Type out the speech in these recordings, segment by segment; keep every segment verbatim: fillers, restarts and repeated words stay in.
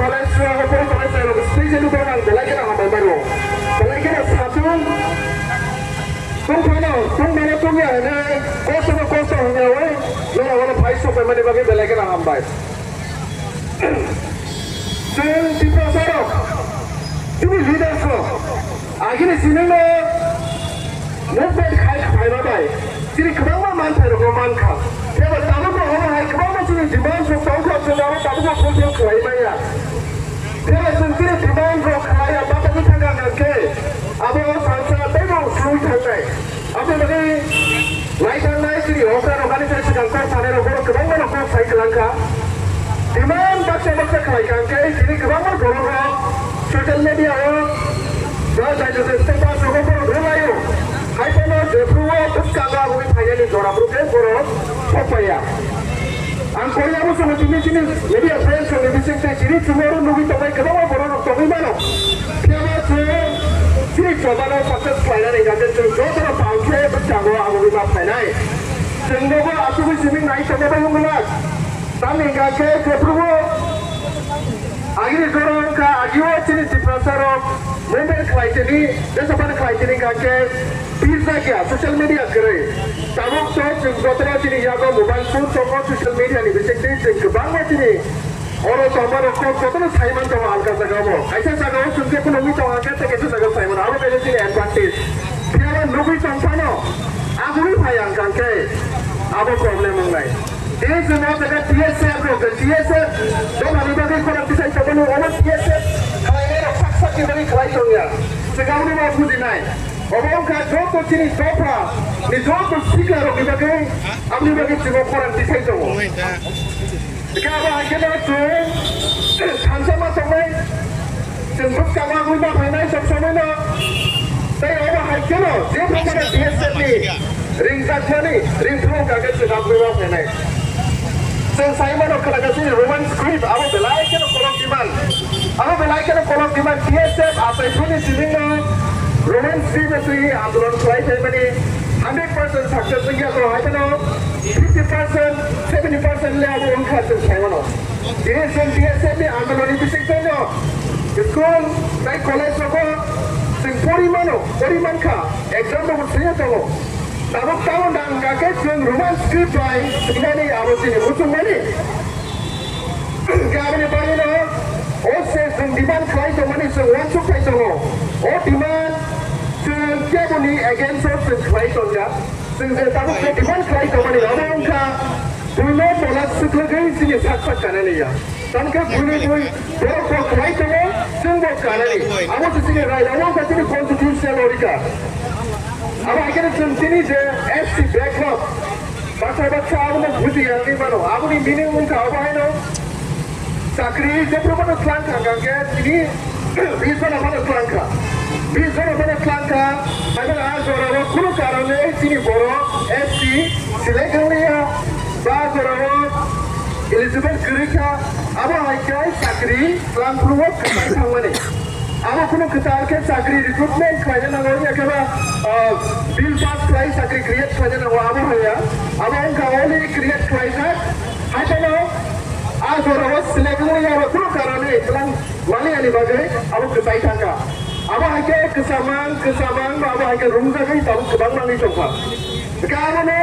Palai sua ko pori palai sai rok specially ko nang belai kena hambai maro. Belai kena satung. Tung phano, tung mano tung ya hene, kosto no kosto hanya oi, nora wala phai sok bai mani bagi belai kena hambai. Chwng Tiprasa rok, chini leaders rok, agini sinino movement khai phaima bai, chini kwbangma manthai rokno mankha. Phiya ba tabukbo omo hai kwbangma chini demand rok tongkha, chwng abo tabukbo fulfill khlai manya. Phiya ba chwng chini demand rok khlaiya, batagwi thangkha hwnkhe abo salsa teibo swi thangnai. Aboni bagwi lai thangnai chini okra rok ani thai swkang kok sanai rok borok kwbangma no kok sai kwlangkha. Demand baksa baksa khlai kha hwnkhe tini kwbangma borok rok social media o ba jai jai status rok borok rwlaio. Hai phano jephru o bwskango aboni phainani jora phru khe borok sok paiya. Ang kori abo chwng tini chini media friends rokni bising tei chini chwng oro nugwi tongnai kwbangma borok rok tongwi mano. Phiya ba chwng chini chobano success khlainani hwnkhe chwng jotono pal khe bwskango abo wi ma phainai. Chwng nogo asugwi simi nai tongma bai wng glak. Tamni hwnkha khe jephrubo agini jora wngkha, agio chini Tiprasa rok movement khlai tini, jesaphano khlai tini hwnkha khe pijak ya social media kwrwi. Tabuk to chwng jotono chini yago mobile phone tongo, social media ni bisingtwi chwng kwbangma chini oro tongma rok kok jotono sai man tongo alka jaga o. Kaisa jaga o chwng jephru nugwi tongo hwnkhe tei kaisa jaga o sai mano. Abo kaisa chini advantage. Phiya ba nugwi tong phano aguni phai ang kang khe abo problem wngnai. Tei chwng o jaga T S F rok, T S F dophani bagwi khorang tisai tongmani, omo T S F khlainai rok sak sak ni bagwi khlai tongya. Chwng aboni bo bujinai. Obo wngkha joto chini dopha ni joto sikla rok ni bagwi, aboni bagwi chwng o khorang tisai tongo. Hwnkhe abo hai kheno chwng thansa ma tongnai, chwng bwskango agwi ma phainai sob somoi no. Tei obo hai kheno je phano T S F ni ringjakmani ringthung hwnkha khe chwng agwi ma phainai. Chwng sai mano khwlaka chini Roman script abo belai kheno kolok demand. Abo belai kheno kolok demand T S F achai phone ni simi no Roman script no twi andolon khlai phaimani hundred percent success wngya ko hai kheno fifty percent, seventy percent le abo wngkha chwng sai mano. Tini chwng T S F ni andolon ni bisingtwi no school tei college rogo chwng pori mano, pori mankha, exam rogo thwiya tongo. Tabuk tamo nang kha khe chwng Roman script bai swinani abo chini muchungmani. Hwnkhe aboni bagwino o se chwng demand khlai tongmani chwng uansuk phai tongo. O demand chwng keboni against o chwng khlai tongya. Chwng je tabuk khe demand khlai tongmani abo wngkha buino tola swklagwi chini sak sak kanani ya. Tamkhe buino bui borok bo khlai tongo, chwng bo kanani. Abo se chini right, abo wngkha chini constitutional order. Abo hai kheno chwng chini je S T backlog, baksa baksa abono buji ya wngwi mano. Aboni meaning wngkha abo haino chakri jephru bono tlang kha hwnkhe tini bis jona bono tlang kha. Bis jona bono tlang kha. Haibano a jorao kunu karone chini borok S T select wngliya. Ba jorao eligible kwrwi kha. Abo hai khe chakri tlang phuru o kwchai thangmani. Abo kunu kwtal khe chakri recruitment khlaina nango, ya khe ba, ah, bill pass khlai chakri create khlaina nango, abo haya. Abo wngkha only create khlaijak. Haikhe no a jorao select wngya ba kunu karone tlang mani ani bagwi abo kwchai thangkha. Abo hai khe kwchamang, kwchamang ba abo hai khe rumjagwi tabuk kwbang mangwi tongkha. Hwnkhe abono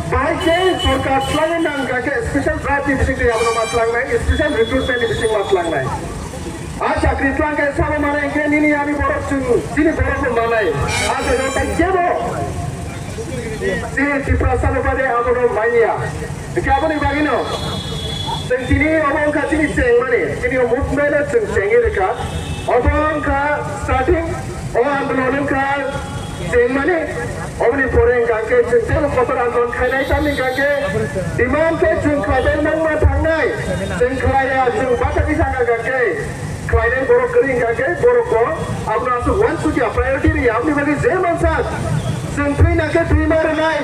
bahai khe sorkar tlangnai nang kha khe special draft ni bisingtwi abono ma tlangnai, special recruitment ni bising ma tlangnai. A chakri tlang khe sabo manai hwnkhe nini ani borok chwng, chini borok bo manai. A jaga o tai kebo chini Tiprasa no bade abono manya. Hwnkhe aboni bagwino chwng tini obo wngkha chini chengmani, chini o movement no chwng chengwi rwkha. Obo wngkha starting, o andolon wngkha chengmani. Oboni pore hwnkha khe chwng teibo kotor andolon khainai, tamni hwnkha khe demand khe chwng khlaibai nangma thangnai, chwng khlaiya, chwng bathakgwi thangkha khe khlainai borok kwrwi hwnkha khe borok bo abono aswk uansukya, priority rwya, aboni bagwi je mansak chwng thwina khe thwima rwnai,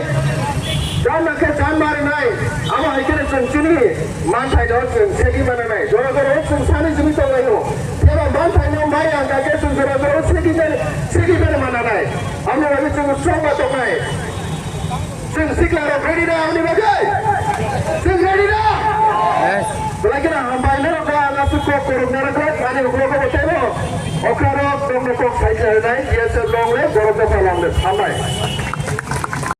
janna khe janma rwnai, abo hai kheno chwng chini manthai no chwng segwi mananai, jora jora o chwng sani simi tonglaio, phiya ba manthai no maya hwnkha khe chwng jora jora o segwi mani, segwi mani mananai. Aboni bagwi chwng strong ma tongnai. Chwng sikla rok ready da aboni bagwi? Chwng ready da? Belai kheno hambai norok da, ang aswk Koroknarok ani ulo ko tebo. Okra rok rok no kok sai sai nai, B S F long le, borok dopha long le, hambai.